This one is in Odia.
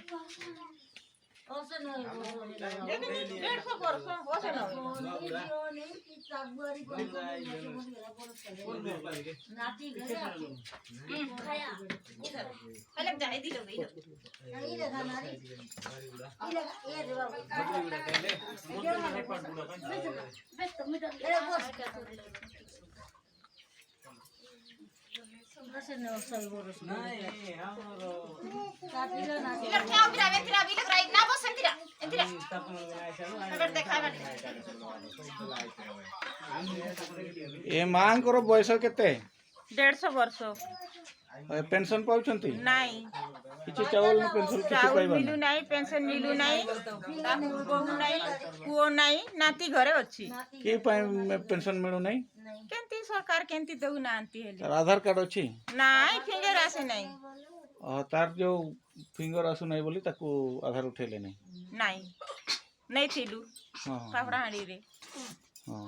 150 ବର୍ଷ ବସେ ଏ ମାଙ୍କର ବୟସ କେତେ? 150 ବର୍ଷ। ପେନସନ ପାଉଛନ୍ତି? ନାଇଁ। କିଛି ଚାଉଳ ପେନସନ କିଛି ଚାଉଳ ପାଇବ ମିଳୁ ନାହିଁ, ପେନସନ ମିଳୁ ନାହିଁ, ବୋହୁ ନାହିଁ, ପୁଅ ନାହିଁ, ନାତି ଘରେ ଅଛି। କି ପାଇଁ ପେନସନ ମିଳୁନାହିଁ? କେମିତି ସରକାର କେମିତି ଦଉନାହାନ୍ତି ହେଲେ। ତାର ଆଧାର କାର୍ଡ ଅଛି? ନାଇଁ, ଫିଙ୍ଗର ଆସେ ନାହିଁ। ତାର ଯୋଉ ଫିଙ୍ଗର ଆସୁନାହିଁ ବୋଲି ତାକୁ ଆଧାର ଉଠେଇଲେ ନାହିଁ? ନାଇଁ, ନେଇଥିଲୁ ପାପଡ଼ାହାଣ୍ଡିରେ। ହଁ।